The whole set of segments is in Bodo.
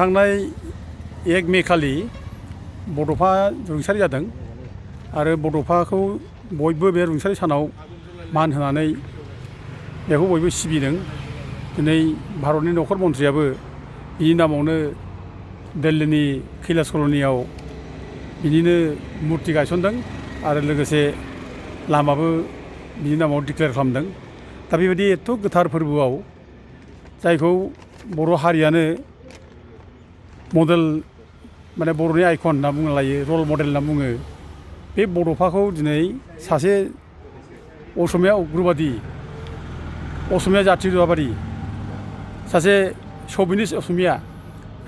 थांनाय 1 मे खालि बड'फा रुंसारि जादों आरो बड'फाखौ बयबो बे रुंसारि सानाव मान होनानै बेखौ बयबो सिबिदों। दिनै भारतनि नखर मन्थ्रियाबो बिनि नामावनो दिल्लीनि कैलाश कल'नियाव बिनिनो मुर्ति गायसनदों आरो लोगोसे लामाबो बिनि नामाव डिक्लेयार खालामदों। दा बेबायदि एथ' गोथार फोरबोआव जायखौ बर' हारियानो मडेल माने बर'नि आइकन होनना बुंनो लायो, रल मडेल होनना बुङो। बे बड'फाखौ दिनै सासे असमिया उग्रबादि, असमिया जाथियताबादि, सासे शभिनिस्ट असमिया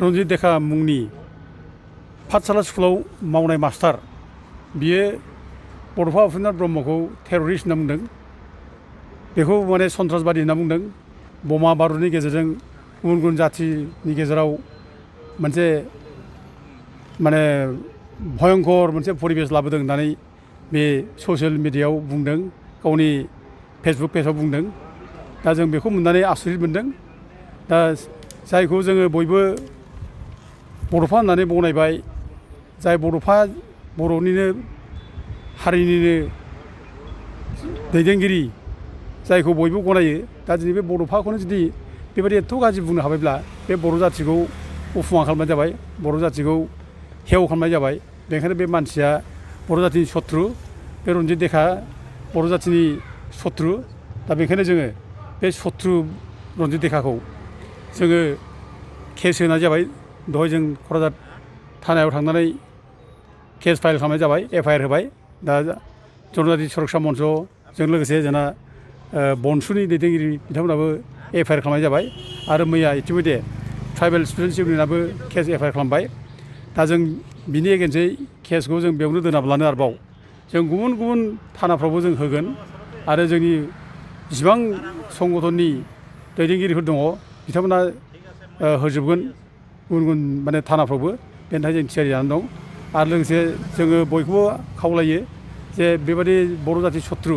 रन्जित देखा मुंनि पाठशाला स्कुलाव मावनाय मास्टार, बियो बड'फा उपेन्द्र ब्रह्मखौ टेररिस्ट होनना बुंदों। बेखौ माने सन्त्रासबादि होनना बुंदों। बमा बारुदनि गेजेरजों गुबुन गुबुन जाथिनि गेजेराव मोनसे माने भयंकर मोनसे परिबेस लाबोदों होननानै बे ससियेल मिडियायाव बुंदों, गावनि फेसबुक पेजाव बुंदों। दा जों बेखौ मोननानै आसरित मोनदों। दा जायखौ जोङो बयबो बड'फा होननानै बनायबाय, जाय बड'फा बर'निनो हारिनिनो दैदेनगिरि, जायखौ बयबो गनायो। दा दिनै बे बड'फाखौनो जुदि बेबायदि एथ' गाज्रि बुंनो हाबायब्ला बे बर' जाथिखौ अफमान खालामनाय जाबाय, बर' जाथिखौ हेव खालामनाय जाबाय। बेनिखायनो बे मानसिया बर' जाथिनि सत्रु, बे रन्जित देखा बर' जाथिनि सत्रु। दा बेनिखायनो जोङो बे सत्रु रन्जित देखाखौ जोङो केस होनाय जाबाय। दहाय जों क'क्राझार थानायाव थांनानै केस फाइल खालामनाय जाबाय, FIR होबाय। दा जनजाति सुरक्षा मन्चजों लोगोसे जोंना बनसुनि दैदेनगिरि बिथांमोनाबो FIR खालामनाय जाबाय आरो मैया इतिमयधे ट्राइबेल स्टुडेन्टस इउनियनाबो केस FIR खालामबाय। दा जों बिनि एगेन्स्टै केसखौ जों बेयावनो दोनाब्लानो आरोबाव जों गुबुन गुबुन थानाफ्रावबो जों होगोन आरो जोंनि जिसिबां संगठननि दैदेनगिरिफोर दङ बिथांमोना होजोबगोन गुबुन गुबुन माने थानाफ्रावबो। बेनि थाखाय जों थियारि जानानै दं। आरो लोगोसे जोङो बयखौबो खावलायो जे बेबादि बर' जाथि सत्रु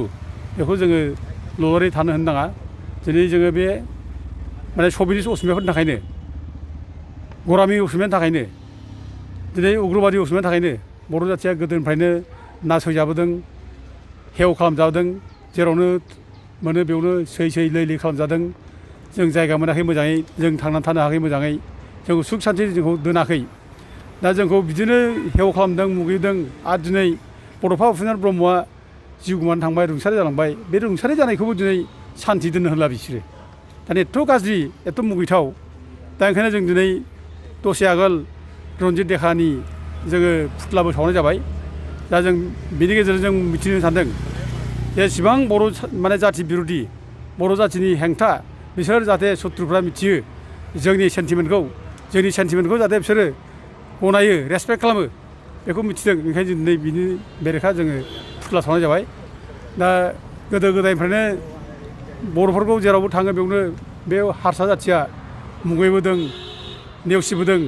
बेखौ जोङो ल'लारै थानो होनो नाङा। दिनै जोङो बे माने शभिनिस्ट असमियाफोरनि थाखायनो, गरामि असमियानि थाखायनो, दिनै उग्रबादि असमियानि थाखायनो बर' जाथिया गोदोनिफ्रायनो नासयजाबोदों, हेव खालामजादों। जेरावनो मोनो बेयावनो सै लै खालामजादों। जों जायगा मोनाखै मोजाङै, जों थांनानै थानो हायाखै मोजाङै, जोंखौ सुख सान्थि जोंखौ दोनाखै। दा जोंखौ बिदिनो हेव खालामदों, मुगैदों। आरो दिनै बड'फा उपेन्द्र ब्रह्मआ जिउ गोमानानै थांबाय, रुंसारि जालांबाय। बे रुंसारि जानायखौबो दिनै सान्थि दोननो होला बिसोरो। दानि एथ' गाज्रि, एथ' मुगैथाव। दा ओंखायनो जों दिनै दसे आगोल रन्जित देखानि जोङो फुथ्लाबो सावनाय जाबाय। दा जों बिनि गेजेरजों जों मिथिनो सानदों जेसेबां बर' माने जाथि बिर'धि, बर' जाथिनि हेंथा, बिसोर जाहाथे सत्रुफ्रा मिथियो जोंनि सेन्टिमेन्टखौ जाहाथे बिसोरो गनायो, रेसपेक्ट खालामो, बेखौ मिथिदों। ओंखायनो जों दिनै बिनि बेरेखा जोङो फुथ्ला सावनाय जाबाय। दा गोदो गोदायनिफ्रायनो बर'फोरखौ जेरावबो थाङो बेयावनो बे हारसा जाथिया मुगैबोदों, नेवसिबोदों।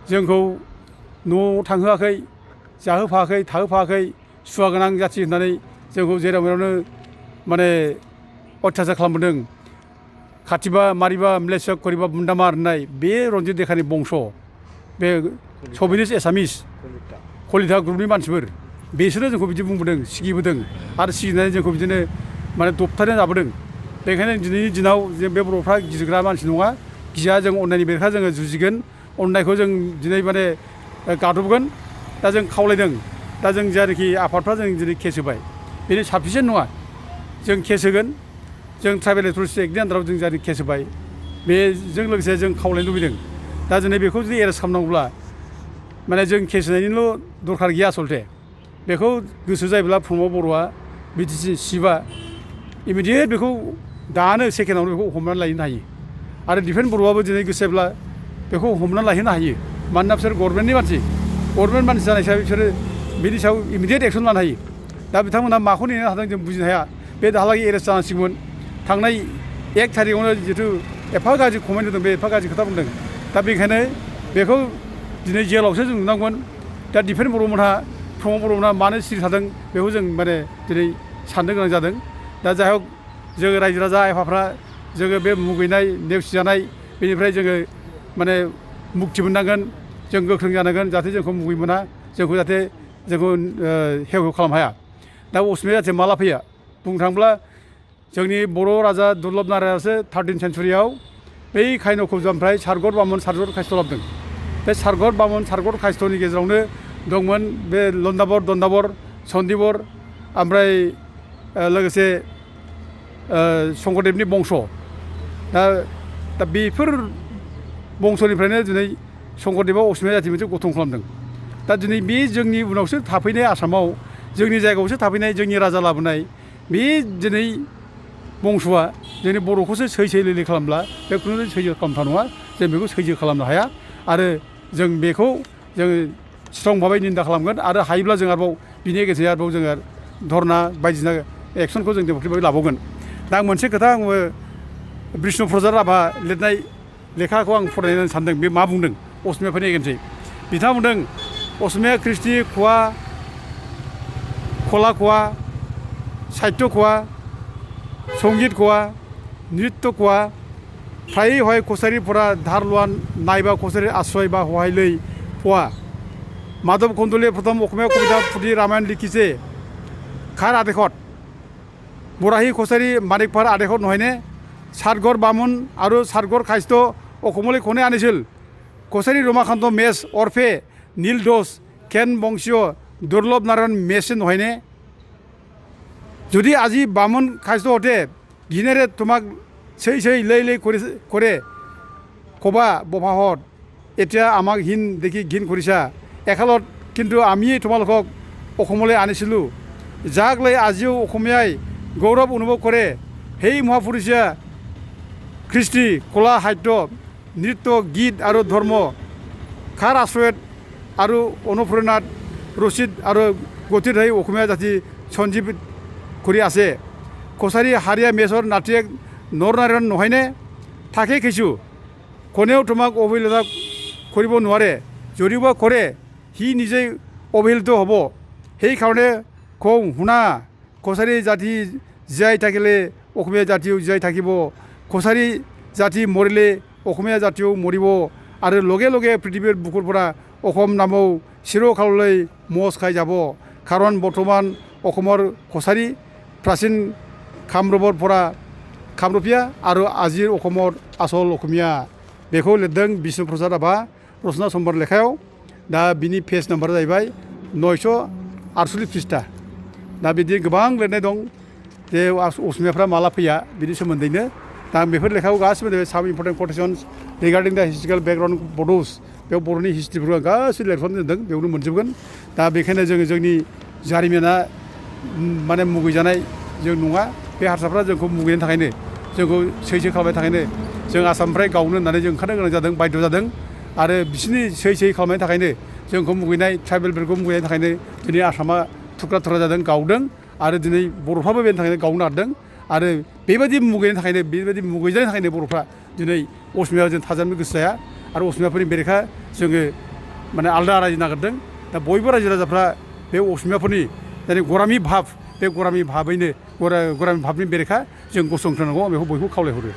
जोंखौ न'आव थांहोआखै, जाहोफायाखै, थाहोफायाखै, सुवा गोनां जाथि होननानै जोंखौ जेराव मेरावनो माने अयथासार खालामबोदों। खाथिबा मारिबा म्लेच्छ करिबा बुन्दामार होननाय बे रन्जित देखानि बंस', बे शभिनिस्ट एसामिस कलिता ग्रुपनि मानसिफोर, बिसोरो जोंखौ बिदि बुंबोदों, सिगिबोदों आरो सिगिनानै जोंखौ बिदिनो माने दबथायनानै जाबोदों। बेनिखायनो दिनैनि दिनाव जों बे बर'फ्रा गिग्रा मानसि नङा, गिया। जों अननायनि बेरेखा जोङो जुजिगोन, अननायखौ जों दिनै माने गादबगोन। दा जों खावलायदों, दा जों जायनाखि आफादफ्रा जों दिनै केस होबाय, बेनो साफिसियेन्ट नङा। जों केस होगोन। जों ट्राइबेल एथ'रिटि एक्टनि आन्दाराव जों जायनाखि केस होबाय, बेजों लोगोसे जों खावलायनो लुबैदों। दा दिनै बेखौ जुदि एरेस्ट खालामनांगौब्ला माने जों केस होनायनिल' दरखार गैया आसलथे। बेखौ गोसो जायोब्ला प्रमद बर'आ BTC चिफआ इमिडियेट बेखौ दानो सेकेन्डआवनो बेखौ हमनानै लायनो हायो। आरो दिफेन बर'आबो दिनै गोसोब्ला बेखौ हमनानै लायहोनो हायो। मानोना बिसोर गभर्नमेन्टनि मानसि, गभर्नमेन्ट मानसि जानाय हिसाबै बिसोरो बेनि सायाव इमिडियेट एक्सन लानो हायो। दा बिथांमोनहा माखौ नेनो हादों जों बुजिनो हाया। बे दाहालागै एरेस्ट जानांसिगौमोन। थांनाय 1 थारिखआवनो जिथु एफा गाज्रि कमेन्ट होदों, बे एफा गाज्रि खोथा बुंदों। दा बेनिखायनो बेखौ दिनै जेलावसो जों नुनांगौमोन। दा दिफेन बर'मोनहा, प्रमद बर'मोनहा मानो सिरि थादों बेखौ जों माने दिनै साननो गोनां जादों। दा जाय हक जोङो रायजो राजा आइ आफाफ्रा जोङो बे मुगैनाय, नेवसिजानाय, बेनिफ्राय जोङो माने मुक्ति मोननांगोन जों गोख्रों जानांगोन जाहाथे जोंखौ मुगै मोना जोंखौ जाहाथे जोंखौ हेव हेव खालामनो हाया दा असमिया जाथिया माला फैया बुंनो थाङोब्ला जोंनि बर' राजा दुर्लभ नारायणआसो 13 सेन्सुरियाव बै खायन' खुजानिफ्राय सारगत बामन सारगत कायस्थ' लाबोदों बे सारगत बामन सारगत कायस्थ'नि गेजेरावनो दंमोन बे लन्दाबर दन्दाबर सन्दिबर ओमफ्राय लोगोसे शंकरदेबनि बंश दा बेफोर बंशनिफ्रायनो दिनै शंकरदेबा असमिया जाथि मोनसे गठन खालामदों दा दिनै बे जोंनि उनावसो थाफैनाय आसामाव जोंनि जायगायावसो थाफैनाय जोंनि राजा लाबोनाय बे दिनै बंशआ जोंनि बर'खौसो सैसै लैलै खालामब्ला बे खुनु सैजो खालामथा नङा जों बेखौ सैजो खालामनो हाया आरो जों बेखौ जोङो स्ट्रं भाबै निन्दा खालामगोन आरो हायोब्ला जों आरोबाव बिनि गेजेरजों आरोबाव जोङो धरना बायदिसिना एक्सनखौ जों डेम'क्रेटिक लाबावगोन दा आं मोनसे खोथा आङो बिष्णु प्रसाद राभा लिरनाय लेखाखौ आं फरायनो सानदों बे मा बुंदों असमियाफोरनि एगेन्सै बिथाङा बुंदों असमिया कृष्टि ख'वा खला ख'वा साहित्य ख'वा संगीत ख'वा नृत्य ख'वा फ्राय हय कछारीफोरा धारलुवान नायबा कछारी आश्रय बा हहायलै फवा माधव कन्दलीय प्रथम अखमिया कविता पुथि रामायण लिखिছে खार आदेशत बराही कछारी मानिकफार आदेशत নহয়নে सारगर बामुन आरो सारगर कायस्थ' अखमले खने आनिছিল कछारी रमाकान्त मेस अरफे नील दोष केन बंशीय दुर्लभ नारायण मेसे নহয়নে যদি আজি বামুণ কায়স্থ হতে ঘিনেৰে তোমাক সেই লৈ কৰে কবা বভাহত এতিয়া আমাক হিন দেখি ঘিন কৰিছা একালত কিন্তু আমি তোমালোকক অসমলৈ আনিছিলোঁ যাক লৈ আজিও অসমীয়াই গৌৰৱ অনুভৱ কৰে সেই মহাপুৰুষীয়া কৃষ্টি কলা সাহিত্য নৃত্য গীত আৰু ধৰ্ম খাৰ আশ্ৰয়ত আৰু অনুপ্ৰেৰণাত ৰচিদ আৰু গঠিত হৈ অসমীয়া জাতি সঞ্জীৱিত কৰি আছে কছাৰী হাৰিয়া মেছৰ নাতিয়েক নৰনাৰায়ণ নহয়নে থাকে কিছু কোনেও তোমাক অৱহেলিত কৰিব নোৱাৰে যদিওবা কৰে সি নিজেই অৱহেলিত হ'ব সেইকাৰণে কওঁ শুনা কছাৰী জাতি জীয়াই থাকিলে অসমীয়া জাতিও জীয়াই থাকিব কছাৰী জাতি মৰিলে অসমীয়া জাতিও মৰিব আৰু লগে লগে পৃথিৱীৰ বুকুৰ পৰা অসম নামও চিৰকাললৈ মচ খাই যাব কাৰণ বৰ্তমান অসমৰ কছাৰী প্ৰাচীন কামৰূপৰ পৰা কামৰূপীয়া আৰু আজিৰ অসমৰ আচল অসমীয়া बेखौ लिरदों बिष्णु प्रसाद राभा रचना सम्बर लेखायाव दा बिनि पेज नाम्बारा जाहैबाय 948 पृष्ठा दा बिदि गोबां लिरनाय दं जे असमियाफ्रा माला फैया बिनि सोमोन्दैनो दा आं बेफोर लेखायाव गासिबो साम इम्पर्टेन्ट quotations रिगार्डिं दा हिस्टरिकेल बेकग्राउन्ड बड'स बेयाव बर'नि हिस्ट्रिफोरखौ आं गासिबो लिरफानानै दोनदों बेयावनो मोनजोबगोन दा बेखायनो जोङो जोंनि जारिमिना माने मुगैजानाय जों नङा बे हारसाफ्रा जोंखौ मुगैनायनि थाखायनो जोंखौ सैसो खालामनायनि थाखायनो जों आसामनिफ्राय गावनो होननानै जों ओंखारनो गोनां जादों बाध्य जादों आरो बिसोरनि सै खालामनायनि थाखायनो जोंखौ मुगैनाय ट्राइबेलफोरखौ मुगैनायनि थाखायनो दिनै आसामा थुख्रा थुख्रा जादों गावदों आरो दिनै बर'फ्राबो बेनि थाखायनो गावनो नारदों आरो बेबायदि मुगैनायनि थाखायनो बेबायदि मुगैजानायनि थाखायनो बर'फ्रा दिनै असमियाव जों थाजानो गोसो जाया आरो असमियाफोरनि बेरेखा जोङो माने आलदा रायजो नागिरदों दा बयबो रायजो राजाफ्रा बे असमियाफोरनि जेरै गरामि भाब बे गरामि भाबैनो गरामि भाबनि बेरेखा जों गसंथारनांगौ आं बेखौ बयखौबो खावलायहरो